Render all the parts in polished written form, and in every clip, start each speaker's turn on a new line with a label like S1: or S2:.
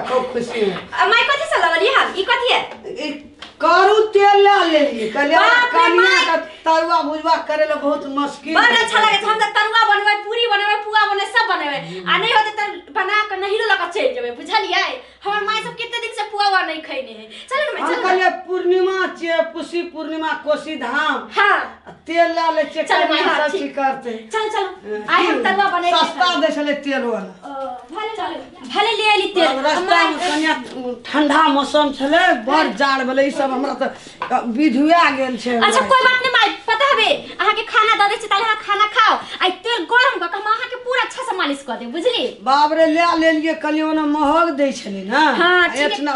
S1: खूब खुशी में।
S2: माय कथी से लगलिए हम ई कथी है?
S1: ई करू तेल ला लेलिए कलिया कनिया का तरुआ भुजवा करे ले बहुत मुश्किल।
S2: बड़ अच्छा लगे छै। हम त तरुआ बनबै, पूरी बनबै, पुआ बनबै, सब बनबै आ नहीं होते त बना के नहिरो लऽ के चलि जेबै, बुझलियै? हमर माय सब कते दिन से पुआ उआ नहीं खैने है। चलू ने माय,
S1: हम
S2: चलू।
S1: कहलिए पूर्णिमा छियै, पुसी पूर्णिमा कोसी धाम।
S2: हां
S1: तेल ला ले छियै,
S2: चल माय,
S1: कनिया
S2: हाँ,
S1: सब
S2: ठीक।
S1: चीज करते।
S2: चल चल आइ हम तरुआ बनेबै।
S1: सस्ता दै छलै तेल वाला।
S2: भले चलू, भले ले एली तेल।
S1: रास्ता में कनिया ठंडा मौसम छलै, बड़ जाड़ भेलै, ई सब हमरा त विधुआ गेल छै।
S2: अच्छा कोई बात नहीं माय, पता हबे अहाँ के खाना द दै छी, ताले अहाँ खाना खाओ। आई तेल गरम क के हम अहाँ के पूरा अच्छा से मालिश क देब, बुझली?
S1: बाप रे ले लेलिए कहलिए ओना महग दै छलै ना।
S2: हाँ, ठीक है।
S1: एतना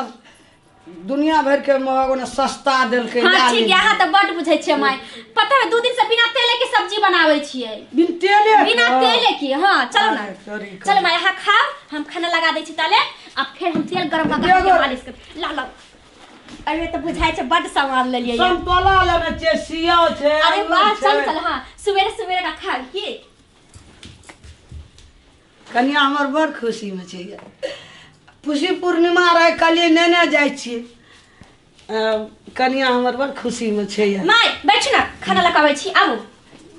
S1: दुनिया भर के महग ओना सस्ता देलकै।
S2: हां ठीक है, अहाँ त बड बुझै छियै माय। पता है 2 दिन से बिना तेले के सब्जी बनाबै छियै।
S1: बिन तेले?
S2: बिना तेले के। हां चलो ना,
S1: सॉरी।
S2: चलो माय अहाँ खाओ, हम खाना लगा दै छी ताले आ फेर हम तेल गरम क के मालिश कर ला ला। अरे त बुझाइ छै बड सामान लेलियै।
S1: समतोला लेने छियै, सियाव छै।
S2: अरे वाह, चल चल। हां सुबेरे सुबेरे का खा की।
S1: कनिया हमर बड़ खुशी में छै। खुशी पूर्णिमा रहे कहलिए नेने जाइ छियै। कनिया हमर बड़ खुशी में छै।
S2: माय बैठू ना, खाना लगाबै छी, आबू।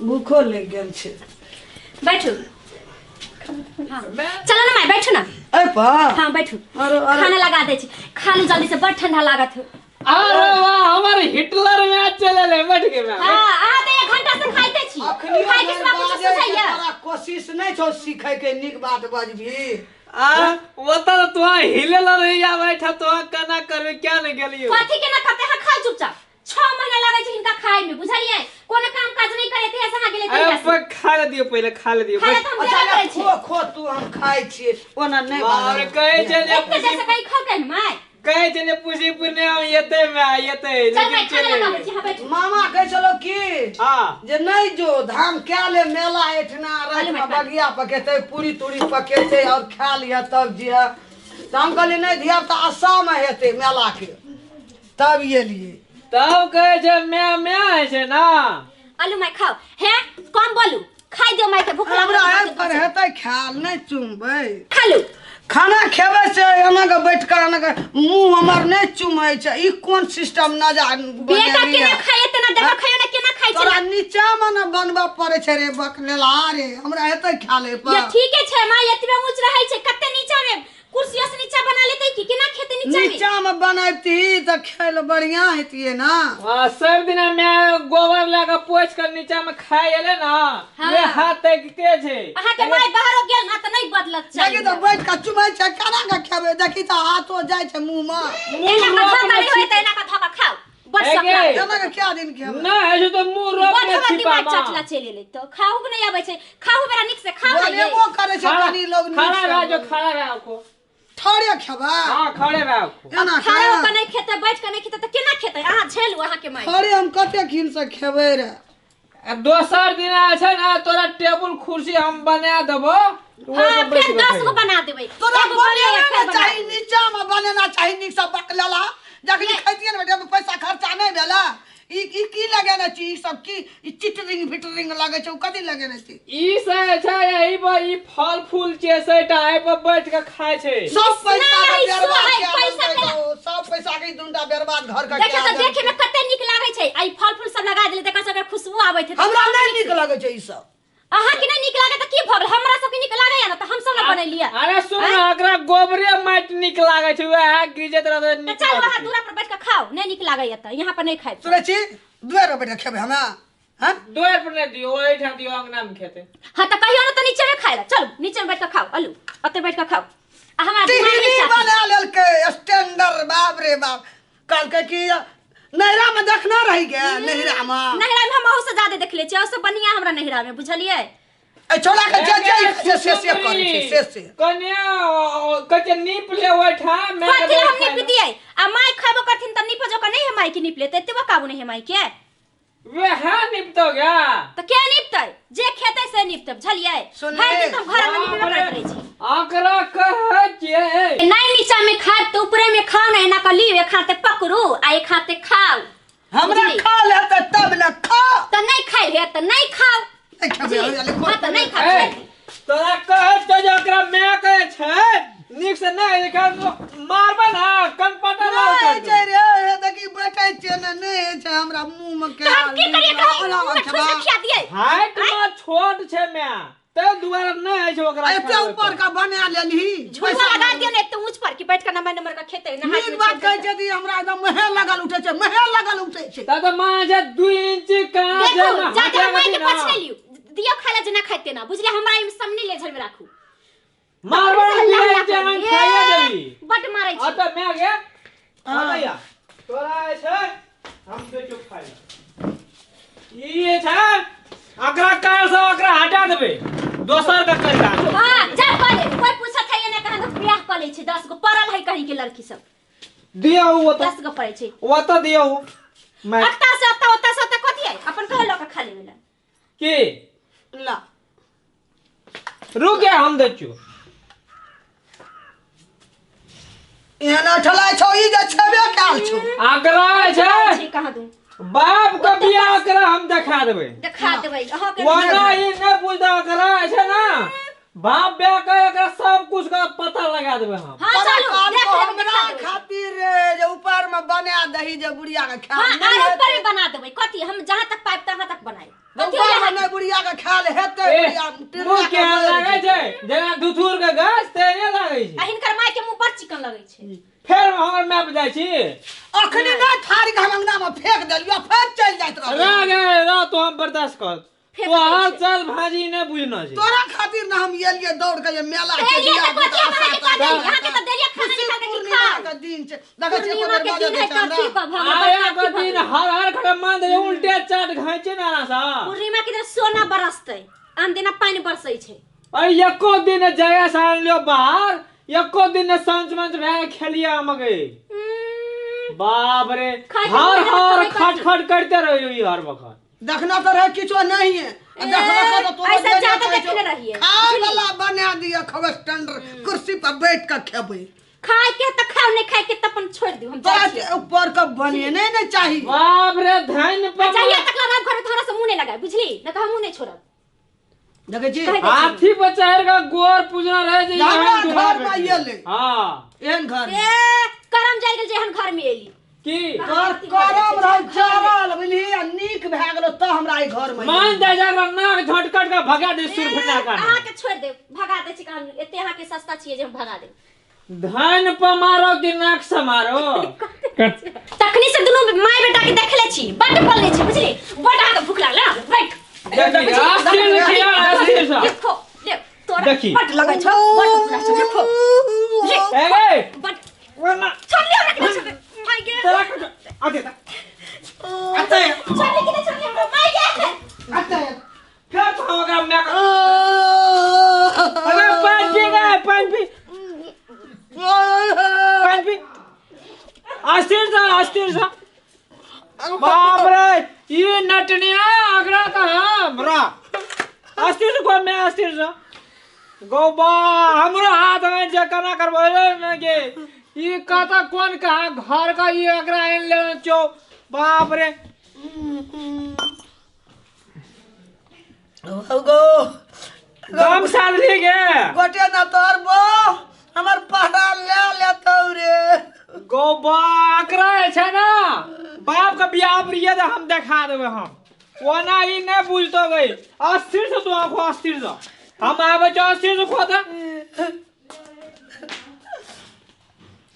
S1: भूखो लागि गेल छै।
S2: बैठू। हाँ। चलो ना माय बैठू ना।
S1: ए पा।
S2: हां बैठू।
S1: अरे अरे
S2: खाना लगा दै छी, खा लू जल्दी से, बड़ ठंडा लागत।
S3: अरे वाह, हमर हिटलर में चले ले बैठ के मैं।
S2: हां अहाँ त 1 घंटा से खाइते छी। खाइ के सिवा कुछ सुझाइया?
S1: तोरा कोशिश नहीं छौ सीखे के, नीक बात बजबी।
S3: आ वो त तो हिले ल रही या बैठा तो कना करबे क्या नहीं गेलियो।
S2: कथी के ना करते? हां खाइ चुपचाप। 6 महीना लागै छै हिनका खाइ में, बुझलियै? कोनो काम काज नहीं करे ते ऐसा गेलै।
S3: अरे पर खा ले दियो, पहिले खा ले दियो।
S2: खा ले त हम देबे करै छी।
S1: खो खो तू, हम खाइ छियै ओना नहीं।
S3: बाप रे कहै छै जे
S2: एते जैसे कहीं खा के my.
S3: कहै छै जे पुसी पूर्णिमा एते में एते,
S2: चल माय
S3: लेकिन
S2: खाना
S3: चले
S2: लगाबै छी। हां बैठू।
S1: मामा कहै छलो की
S3: हां
S1: जे नहीं जो धाम क्या ले मेला एठना रात में बगिया पकेते, पूरी तूरी पकेते और खा लिया तब जिया। त हम कहलिए नहीं धिया त आशा में हेते मेला के, तब ये लिए।
S3: तब कहै छै मैं मैं है छै ना।
S2: आलू my खाओ। हे कम बोलू, खाइ दियो my के भूख लागल।
S1: हमरा पर हेतै खाल नहीं चुमबै।
S2: खा लू।
S1: खाना खेबै से एना के बैठ के एना के मुंह हमर नहीं चुमै छै। ई कोन सिस्टम न जा
S2: बेटा केना खाइ एतना देखा खाइयो ना केना खाइ छै।
S1: तोरा नीचा में न बनबऽ पड़ै छै रे बकलेला रे, हमरा हेतै खाले पर।
S2: ये ठीके छै माय, एतबे ऊंच रहै छै, कते नीचा में कुर्सियों से नीचा बना लेतै की केना खेतै नीचा में?
S1: नीचा में बनैती त खेल बढ़िया हेतिए ना।
S3: हां सब दिन मैं गोबर लगा के पोछ के नीचा में खाय एले ना, वे हाथ तकते छै।
S2: अहाँ के माय बाहरो गेल ना त नहीं बदलत छै।
S1: देखी त बैठ के चुमै छै, केना के खेबै? देखी त हाथो जाइ छै मुंह में।
S2: एना के धोखा नहीं होय त एना के धोखा खाओ, बड़
S3: एगे।
S2: सपना।
S1: एना के क्या दिन खेबै?
S3: ना ऐसे तो मुंह रोक
S2: बड़
S3: के
S2: हमरा
S3: छिपा
S2: दिमाग चटला चलि एलै त खाहु के नहीं आबै छै। खाहु बेरा नीक से खाओ ना।
S1: बनेबो करै छै कनी लोग नीक
S3: खड़ा
S1: से।
S3: रह जो, खड़ा रह को।
S1: ठड़े खेबै?
S3: हां खड़े रह को।
S1: एना
S2: खाओ
S1: खेबै?
S2: के नहीं खेतै, बैठ के नहीं खेतै त केना खेतै? अहाँ झेलू अहाँ के my.
S1: ठड़े हम कते खिन से खेबै रे।
S3: आ दोसर दिन छै ना तोरा टेबुल कुर्सी हम बना देबो।
S2: हां फेर 10 गो बना देबै।
S1: तोरा
S2: एगो बनेबै,
S1: बनेना
S2: फेर बना
S1: चाही,
S2: देबै।
S1: नीचा में बनेना चाही नीक से बकलेला। जखनी खैतियै ने बेटा पैसा खर्चा नहीं भेला। ई ई की लगेने छी? ई सब की ई चिटरिंग फिटरिंग लगै छै, उ कथी लगेने छी?
S3: ई से छै ई पर ई फल फूल छै सेटा एहि पर बैठ के खाय छै।
S1: सब पैसा के
S2: नहीं,
S1: बर्बाद
S2: सोहै,
S1: कए
S2: पैसा
S1: देलकै
S2: के-
S1: ओ, सब पैसा के दुंडा बर्बाद घर के
S2: देखियौ
S1: कए
S2: त
S1: देलकै।
S2: देखे में कते नीक लागै छै। आ ई फल फूल सब लगा देले त सबके खुशबू आबै छै।
S1: हमरा नहीं नीक लगै छै ई सब।
S2: अहाँ के नहीं नीक लागे त की भऽ गेल? हमरा सबके नीक लागैया ना त हम सब ना बनेलियै।
S3: अरे सुन ना, एकरा गोबरे माटि नीक लागै छै, वएह गिजैत रहतै नीक
S2: त चल
S3: लागै
S2: वहाँ
S3: छै।
S2: दूरा पर बैठ के खाओ, नहीं नीक लागैया त यहाँ पर नहीं खाइ।
S1: सुनै छी दुआर पर बैठ के खेबै हमरा? हां
S3: दुआर पर नहीं दियो, ओहिठाम दियो, अंगना में खेतै।
S2: हां त कहियो ना त नीचे में खाइ ला। चलू नीचे में बैठ के खाओ, आलू ओते बैठ के खाओ। आ हमरा दिमाग
S1: टिहरी
S2: नहीं चाही।
S1: बना लेलकै स्टैंडर, बाप रे बाप। कहलकै कि नैहरा में देखना रही गे, नैहरा में।
S2: नैहरा में हम अहू से ज्यादा देखले छियै, अहू से बढ़िया हमरा नैहरा में, बुझलियै?
S1: ए छोड़ा के जे जे से से करै छै से से।
S3: कन्या कहै छै नीप ले ओहिठाम, मैं
S2: कथी हम नीप दियै? आ my खैबो करथिन त नीप जोका नहीं है my के नीप लेतै, एतबो काबू नहीं है my के।
S3: वएह नीपतौ गे।
S2: त के नीपतै? जे खेतै से नीपतै, बुझलियै?
S1: सुन
S2: भरि
S1: ले।
S2: दिन त हम घर में नीपबे करैत रहै छी।
S3: आकरा कहै छियै
S2: नहीं नीचा में खाब त ऊपरे में खाओ ना, एना क लियो, एक हाथे पकड़ू आ एक हाथे खाओ।
S1: हमरा
S2: बुझली?
S1: खा ले त तब ने खा।
S2: त नहीं खाइ हे त नहीं खाओ।
S1: नहीं खेबै,
S2: बुझली?
S1: अरे
S2: हाँ त नहीं खाओ।
S3: तोरा कहै छियै जे ओकरा my कहै छै नीक से नहि होइ छै मारबा ना कनपटा लाल
S1: नहि छै रे हे देखी बैठै छियै ने नहि होइ छै हमरा मुँह मे
S2: तऽ हम की करियै कही मुँह मे ठूस के खिया दियै
S3: हाइट में छोट छै मैं ते दुआरे नहि होइ छै ओकरा
S1: एते ऊपर का बना लेलही
S2: झुलुआ लगा दियौ ने एते ऊँच पर कि बैठ के नंबर नंबर के खेतै नहाय
S1: नीक बात कहै छै दी हमरा एकदम महे लगल उठै छै महे लगल उठै छै
S3: त त मां जे 2 इंच कांच
S2: देखू जा जा माय के पछने लियौ दियौ खाय ला जेना खाइते ना बुझलियै हमरा ई सामने ले झल में राखू
S3: मारबा
S2: हल्ला
S3: 2
S2: हल्ला
S3: इंच हम
S2: करी।
S3: खाइए देबी
S2: बड मारै
S3: आ
S2: छी
S3: त मैं गे आ भैया तोरा जे छै हम बेचो खाइ ई जे छै अकरा काल से ओकरा हटा देबै दोसर के करिका
S2: हां जा कऽ ले कोई पूछत है ना कहाँ तो बियाह कऽ लै छै 10 गो पड़ल है कहीं के लड़की सब
S3: दियौ ओ त
S2: 10 गो पड़ै छै
S3: ओ त दियौ मैं
S2: अत्ता से अत्ता ओत्ता से ओत्ता कथी है अपन कहे लऽ के खा लेबै ला
S3: की
S1: ला
S3: रुक गे हम दै छियौ
S1: एहन ठलाइ छौ ई जे छेबे कयल छौ
S3: अकरा जे छै
S2: छै कहाँ दू
S3: बाप के बियाह अकरा हम देखा देबै
S2: देखा देबै अहाँ के
S3: ओना ई नहि बुझता अकरा जे छै ना बाप बियाह के एकरा सब कुछ के पता लगा देबै हम
S2: हां
S1: तोरा
S2: चलू
S1: कहलको
S2: देख लेबै
S1: हमरा
S2: देखा देबै
S1: खातिर रे जे ऊपर में बना दही जे बुढ़िया के खायल
S2: हां
S1: नहि
S2: आर ऊपर
S1: हेतै।
S2: भी बना देबै कथी हम जहाँ तक पाइप तहाँ तक बनाए कथी
S1: ऊपर
S2: होला
S1: में नहि बुढ़िया के खायल हेतै
S3: ए,
S1: बुढ़िया
S3: मुँह केहन लागै छै जेना धुथुर के गाछ तेहने लागै
S2: आ
S3: छै
S2: हिनकर माय के मुंह बड़ चिकन लगै छै
S3: फेर हमर मैप जाइ छी
S1: अखनी नहि थारी के हम अंगना में फेंक देलियो फेर चलि जाइत रहबै
S3: रह गे रह तो हम बर्दाश्त कर
S2: फेंक
S3: तोहर
S2: दै छै।
S3: चल भाजी नहि बुझना छै
S1: तोरा खातिर ना हम एलियै दौड़ के जे मेला के
S2: एलियै
S1: दिया
S2: तऽ कथी हम अहाँके कह देली? अहाँके तऽ देलियै खाना
S1: खुशी
S2: निकाल के कि
S1: पूर्णिमा
S2: खाउ।
S1: के दिन छै देखै छियै एको
S2: पूर्णिमा
S1: बेर
S2: के
S1: बाजऽ
S2: दिन
S1: दै
S2: है
S1: छै
S2: तऽ
S1: हमरा
S2: अथी भऽ गेल,
S3: आया
S2: बरसात
S3: के
S2: भऽ
S3: दिन
S2: गेल।
S3: हर हर खड़ा मान दे उल्टे चाट घांचे ना सा
S2: पूर्णिमा के दिन सोना बरसतै आन दिना पानि बरसै छै
S3: अरे एको दिन जया सान लियो बाहर एको दिन सांझ मंच भए खेलिया मगे बाप रे
S2: खाय के
S3: हर
S2: मोन
S3: हर
S2: करबै
S3: खट खट करते रहियो ई हर वखत
S1: देखना तो रहे किछो नहीं है आ देखना
S2: ए,
S1: तो तोरा
S2: ऐसा
S1: जे
S2: ज्यादा
S1: कहै छौ,
S2: देखने रहियै,
S1: खाय
S2: बुझली?
S1: वाला बना दिया खबर स्टैंडर कुर्सी पर बैठ के खेबै
S2: खाय के तऽ खाउ नहीं खाय के तऽ अपन छोड़ दियौ हम
S1: तोरा
S2: जाइ छियै।
S1: के ऊपर के बने नहीं ने चाही
S3: बाप रे धन
S2: आ
S3: पर
S2: जहिया तक ला राम घर में तोहरा से मुंह नहीं लगाए बुझली न तऽ हमहूँ नहीं छोड़ब
S1: देखै छी
S2: कहै दै छी।
S3: हाथी पर चढ़ के गोर पूजना रहे जे
S1: हमरा
S3: यहाँ
S1: घर में एलै।
S3: हां
S1: एहन घर
S2: ए करम जाइ गेल जे एहन घर में एली
S3: की
S1: तोर करम रह जरल बुझली आ नीक भए गेलो तऽ हमरा ई घर में
S3: मान दे जा नाक झटकट के भगा दे सुर फटा का
S2: अहाँ के छोड़ देब भगा दै छी कारण एते अहाँ के सस्ता छियै जे हम भगा देब
S3: धन पर मारो कि नाक से मारो
S2: तखनी से दुनू माय बेटा के देखले छी बड बोलले छी बुझली बड अहाँ के भूख लागल ना बैठ
S3: देखी अस्थिर से खिया अस्थिर से
S2: देखो ले तोरा
S3: देखी।
S2: बड लगै छौ बड भूख लागै छौ देखो ले
S3: ए
S2: बड
S3: ओना
S2: छोड़ लियो हमरा के छोड़ माय गे
S3: तोरा आ दे अते
S2: छोड़ ले के छोड़ ले हमरा माय गे
S3: अते फिर तो हम ओकरा मैं अबे पानी पी गए पानी पी पानी पी अस्थिर से अस्थिर से बाप रे ये नटनिया अगरा का हमरा अस्थिर से को मैं अस्थिर से गोबा हमरो हाथ में जे कना करबो रे मैं के ई कता कोन कहा घर का ई अगरा एन ले चो बाप रे
S1: गो
S3: दम साध ली गे
S1: गोटे ना तोर बो हमर पहरा ले लेतौ रे
S3: गोबा अकरा छै ना बाप के बियाह प्रिय दे हम देखा देबै हम ओना ई नहीं बुझतो गई अस्थिर से तू आंखो अस्थिर से हम आबै छौ अस्थिर से खोता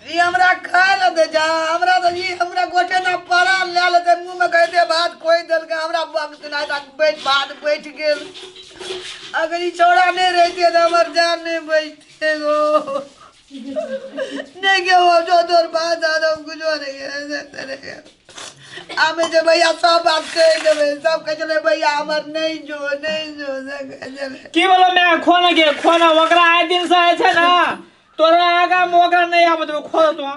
S1: ई हमरा खाय ले दे जा हमरा तो ई हमरा गोटे ना पड़ा ले लेते मुंह में कह दे भात खोइ देलकै हमरा बक सुनाइ तक बैठ भात बैठ गेल अगर ई छौड़ा नहीं रहते तो हमर जान नहीं बचते गो नहीं के वो जो तोर बात आ तो कुछो नहीं है आमे जे भैया सब बात कह देबै सब कहै छलै भैया हमर नहीं जो नहीं जो से कहै छलै
S3: की बोलो मैं खोना के खोना ओकरा आइ दिन से आइ छै ना तोरा आगा में ओकरा नहीं आबे देबो खो तू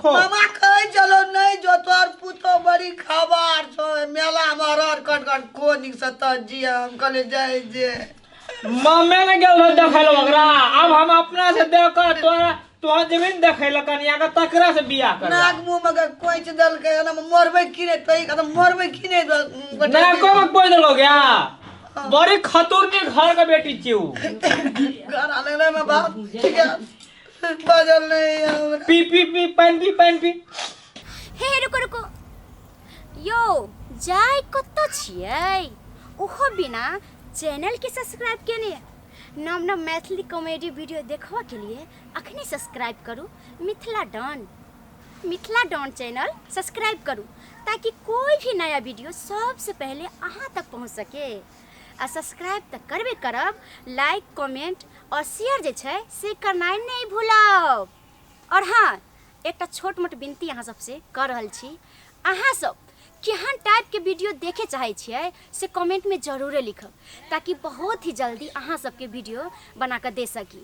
S3: खो
S1: मामा कहै छलो नहीं जो तोर पुतो बड़ी खबर छौ मेला मे अरहर कट कट को निक से तऽ जी हम कहलियै जाइ जे
S3: मम्मी ने गेल रहो देखै लए ओकरा अब हम अपना से देख कर तोरा तोहर जमीन देखै लए कनिया के तकरा से बियाह कर
S1: नाक मुंह मे के कोइच देलकै एना मरबै की नहि तई कऽ मरबै की नहि
S3: नाको में कोई देलो गया बड़ी खतुरनी घर के बेटी छी उ
S1: घर आने में बाप ठीक है। बाजल नहीं हमरा।
S3: पी पी पी पानि पी पानि पी।
S2: हे हे रुको रुको यो, जाय कतऽ छियै ओहो बिना चैनल के सब्सक्राइब केने? नव नव मैथिली कॉमेडी वीडियो देखबऽ के लिए अखने सब्सक्राइब करू Mithila don, Mithila don channel subscribe करू ताकि कोई भी नया वीडियो सबसे पहले अहाँ तक पहुँच सके। आ सब्सक्राइब तऽ करबे करब, लाइक कमेंट और शेयर जे छै से करनाइ नहि भूलब। और हाँ, एकटा छोट मोट विनती अहाँ सबसे कऽ रहल छी, अहाँ सब केहन टाइपके वीडियो देखे चाहै छियै से कमेंटमे जरूरे लिखब ताकि बहुत ही जल्दी अहाँ सबके वीडियो बना कऽ दे सकी।